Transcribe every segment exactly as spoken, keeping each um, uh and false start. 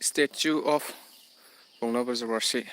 Statue of Bongna Bajawar si.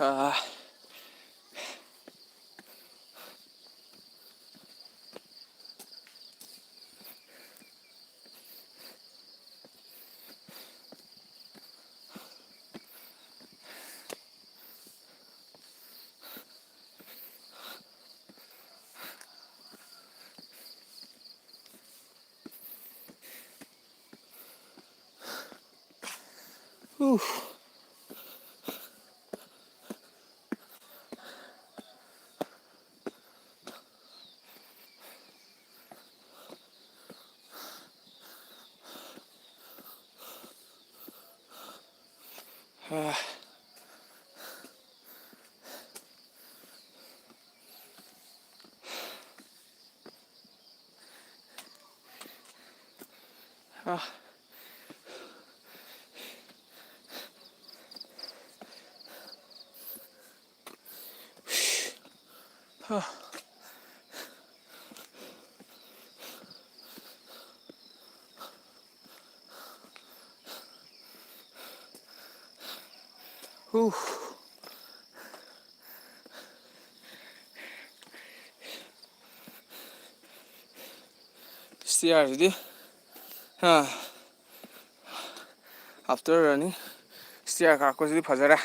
Ah. Oof. Ah. Ah. Ah. Whew. Stairsꯁꯤꯗꯤ, ah, after running stair ꯀꯥꯔꯛꯄꯁꯤꯗꯤ ꯐꯖꯔꯦ꯫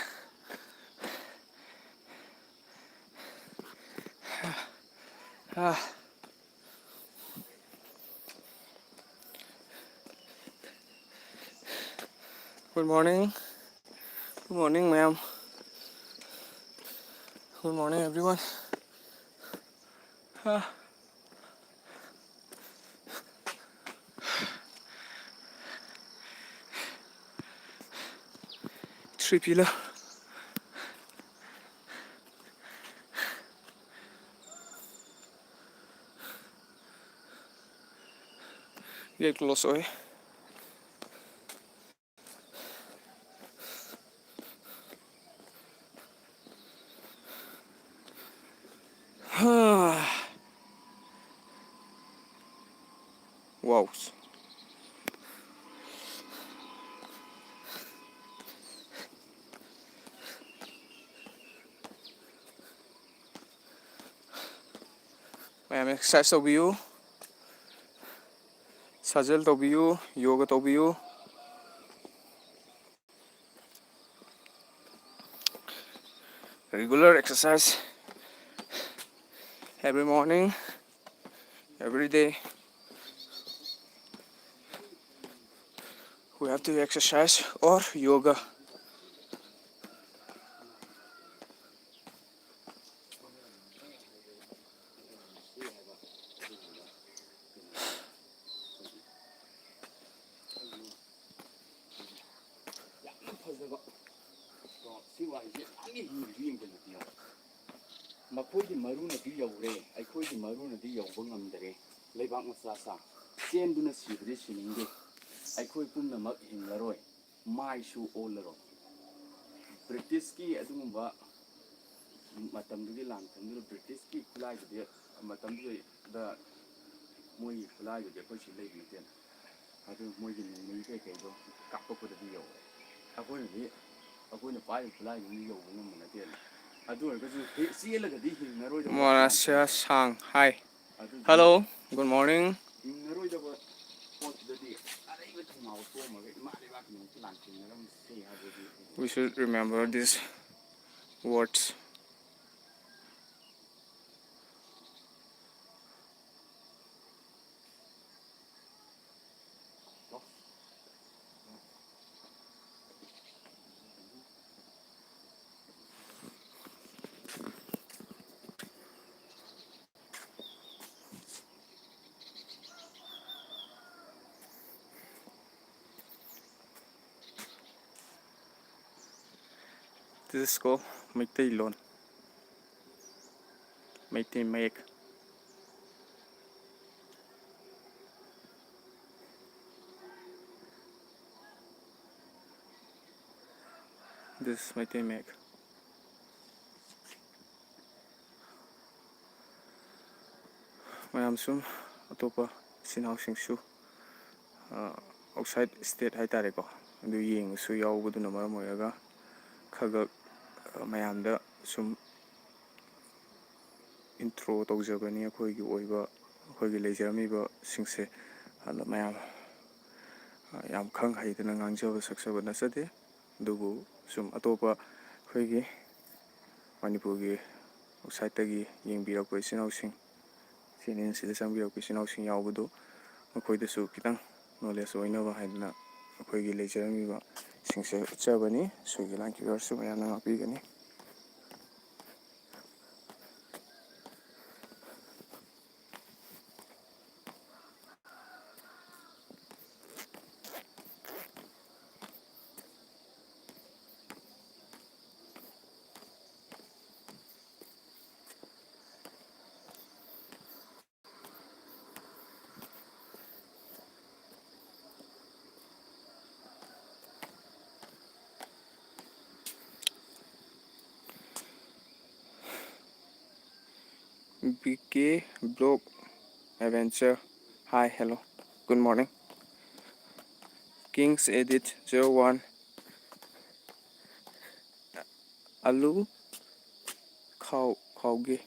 ꯑꯥ꯫ Good morning. Good morning, ma'am. Good morning, everyone. Ah. Three pill. Get close ꯑꯣꯏ꯫ ꯍꯥ꯫ Wow. ꯃꯌꯥꯝ exercise ꯇꯧꯕꯤꯌꯨ, ꯁꯥꯖꯦꯜ ꯇꯧꯕꯤꯌꯨ, ꯌꯣꯒ ꯇꯧꯕꯤꯌꯨ꯫ Regular exercise every morning, every day. We have to exercise or yoga. ꯌꯥꯝꯅ ꯐꯖꯕ ꯀꯣ, ꯁꯤ ꯋꯥꯍꯩꯁꯦ ꯌꯥꯝꯅ ꯍꯤꯡꯕꯗꯨ ꯌꯦꯡꯁꯤꯜꯂꯨꯗꯤ ꯌꯦꯡꯉꯣ꯫ ꯃꯈꯣꯏꯒꯤ ꯃꯔꯨꯅꯗꯤ ꯌꯧꯔꯦ, ꯑꯩꯈꯣꯏꯒꯤ ꯃꯔꯨꯅꯗꯤ ꯌꯧꯕ ꯉꯝꯗꯔꯦ꯫ ꯂꯩꯕꯥꯛ ꯃꯆꯥ ꯁꯥ ꯆꯦꯟꯗꯨꯅ ꯁꯤꯕꯗꯤ ꯁꯤꯅꯤꯡꯗꯦ꯫ ꯑꯩꯈꯣꯏ ꯄꯨꯝꯅꯃꯛ ꯍꯤꯡꯂꯔꯣꯏ, ꯃꯥꯏꯁꯨ ꯑꯣꯜꯂꯔꯣꯏ꯫ ꯕ꯭ꯔꯤꯇꯤꯁꯀꯤ ꯑꯗꯨꯒꯨꯝꯕ ꯃꯇꯝꯗꯨꯒꯤ ꯂꯥꯟꯐꯝꯗꯨꯗ ꯕ꯭ꯔꯤꯇꯤꯁꯀꯤ ꯈꯨꯠꯂꯥꯏꯗꯨꯗꯤ, ꯃꯇꯝꯗꯨꯗ ꯃꯣꯏꯒꯤ ꯈꯨꯠꯂꯥꯏꯗꯨꯗꯤ ꯑꯩꯈꯣꯏ ꯁꯤ ꯂꯩꯕ ꯅꯠꯇꯦꯅ꯫ ꯑꯗꯨ ꯃꯣꯏꯒꯤ ꯅꯣꯡꯃꯩ ꯀꯩꯀꯩꯗꯣ ꯀꯥꯞꯄꯛꯄꯗꯗꯤ ꯌꯧꯔꯦ꯫ ꯑꯩꯈꯣꯏꯅꯗꯤ, ꯑꯩꯈꯣꯏꯅ ꯄꯥꯏꯔꯤꯕ ꯈꯨꯠꯂꯥꯏꯗꯨꯗꯤ ꯌꯧꯕ ꯉꯝꯕ ꯅꯠꯇꯦꯅ꯫ ꯑꯗꯨ ꯑꯣꯏꯔꯒꯁꯨ ꯍꯦꯛ ꯆꯦꯜꯂꯒꯗꯤ ꯍꯤꯡꯉꯔꯣꯏꯗꯕ ꯃꯣꯔꯥꯁꯤꯌꯥ ꯁꯥꯡ ꯍꯥꯏ꯫ ꯑꯗꯨꯗꯤ Hello, good morning. ꯍꯤꯡꯉꯔꯣꯏꯗꯕ ꯄꯣꯠꯇꯨꯗꯗꯤ ꯑꯔꯩꯕ ꯊꯧꯅꯥ ꯎꯠꯊꯣꯛꯑꯝꯃꯒ ꯏꯃꯥ ꯂꯩꯕꯥꯛꯀꯤ ꯅꯣꯡꯃꯩ ꯂꯥꯟ ꯊꯦꯡꯅꯔꯝꯁꯤ ꯍꯥꯏꯕꯗꯤ We should remember these words. This is called Meiteilon, Meitei ꯃꯌꯦꯛ꯫ This is ꯃꯩꯇꯩ ꯃꯌꯦꯛ꯫ ꯃꯌꯥꯝ ꯁꯨꯝ ꯑꯇꯣꯞꯄ ꯏꯆꯤꯟ ꯏꯅꯥꯎꯁꯤꯡꯁꯨ, ꯑ, outside state ꯍꯥꯏ ꯇꯥꯔꯦꯀꯣ, ꯑꯗꯨ ꯌꯦꯡꯕꯁꯨ ꯌꯥꯎꯕꯗꯨꯅ ꯃꯔꯝ ꯑꯣꯏꯔꯒ ꯈꯔ ꯈꯛ, ꯑ, ꯃꯌꯥꯝꯗ ꯁꯨꯝ intro ꯇꯧꯖꯕꯅꯤ꯫ ꯑꯩꯈꯣꯏꯒꯤ ꯑꯣꯏꯕ, ꯑꯩꯈꯣꯏꯒꯤ ꯂꯩꯖꯔꯝꯃꯤꯕꯁꯤꯡꯁꯦ ꯑꯗꯣ ꯃꯌꯥꯝ, ꯑ, ꯌꯥꯝ ꯈꯪ ꯍꯩꯗꯅ ꯉꯥꯡꯖꯕ ꯁꯛꯆꯕ ꯅꯠꯆꯗꯦ꯫ ꯑꯗꯨꯕꯨ ꯁꯨꯝ ꯑꯇꯣꯞꯄ ꯑꯩꯈꯣꯏꯒꯤ ꯃꯅꯤꯄꯨꯔꯒꯤ outsideꯇꯒꯤ ꯌꯦꯡꯕꯤꯔꯛꯄ ꯏꯆꯤꯟ ꯏꯅꯥꯎꯁꯤꯡ, channelꯁꯤꯗ ꯆꯪꯕꯤꯔꯛꯄ ꯏꯆꯤꯟ ꯏꯅꯥꯎꯁꯤꯡ ꯌꯥꯎꯕꯗꯨ, ꯃꯈꯣꯏꯗꯁꯨ ꯈꯤꯇꯪ knowledge ꯑꯣꯏꯅꯕ ꯍꯥꯏꯗꯅ ꯑꯩꯈꯣꯏꯒꯤ ꯂꯩꯖꯔꯝꯃꯤꯕꯁꯤꯡꯁꯦ ꯎꯠꯆꯕꯅꯤ꯫ ꯁꯣꯏꯈꯤꯕ ꯂꯥꯟꯈꯤꯕ ꯌꯥꯎꯔꯁꯨ ꯃꯌꯥꯝꯅ ꯉꯥꯛꯄꯤꯒꯅꯤ꯫ B K Vlog Adventure. Hi, hello. Good morning. Kings Edit zero one. ꯑꯂꯨ ꯈꯥꯎ, ꯈꯥꯎꯒꯦ꯫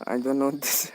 I don't know this.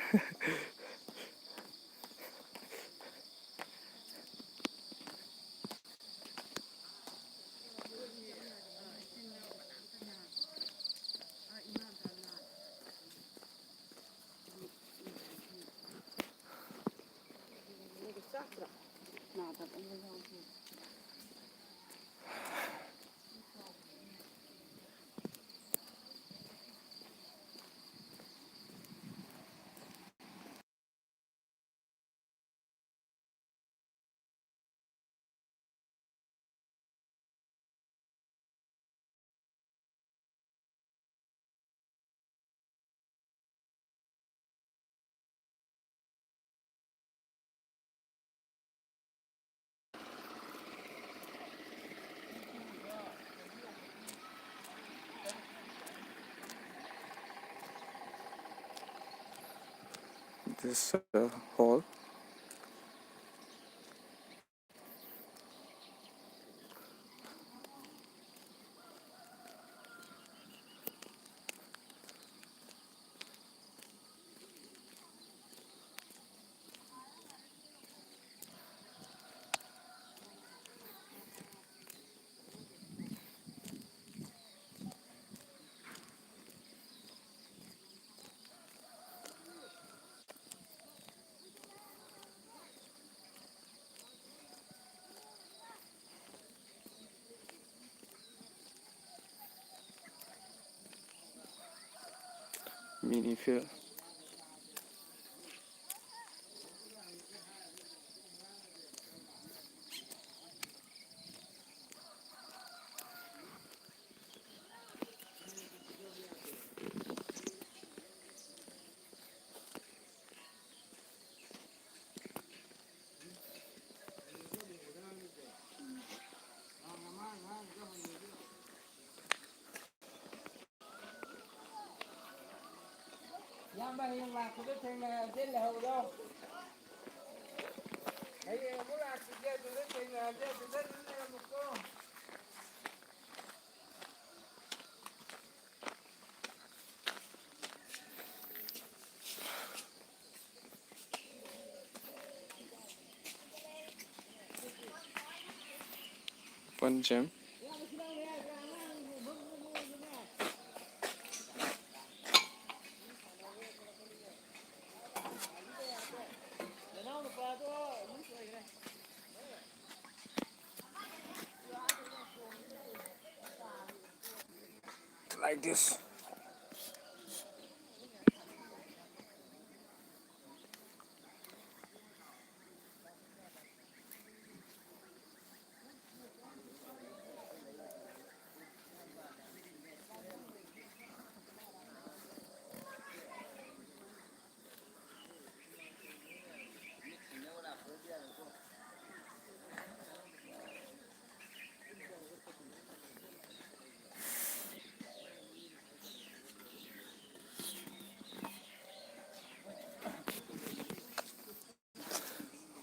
this uh, hole. Mini field. ꯏꯌꯥꯝꯕ, ꯍꯌꯦꯡ ꯂꯥꯛꯄꯗ ꯊꯦꯡꯅꯔꯁꯦ, ꯂꯩꯍꯧꯔꯣ꯫ ꯍꯌꯦꯡ ꯑꯃꯨꯛ ꯂꯥꯛꯈꯤꯒꯦ, ꯑꯗꯨꯗ ꯊꯦꯡꯅꯔꯁꯦ, ꯑꯗꯨꯗ ꯑꯗꯨꯝ ꯂꯩꯔꯝꯃꯨꯀꯣ꯫ Fun gym. Like this.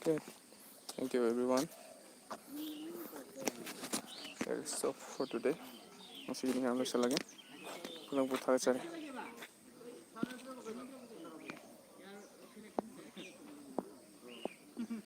Okay, thank you everyone. That is all for today. ꯉꯁꯤꯒꯤꯗꯤ ꯃꯌꯥꯝ ꯂꯣꯏꯁꯤꯜꯂꯒꯦ꯫ ꯄꯨꯝꯅꯃꯛꯄꯨ ꯊꯥꯒꯠꯆꯔꯤ꯫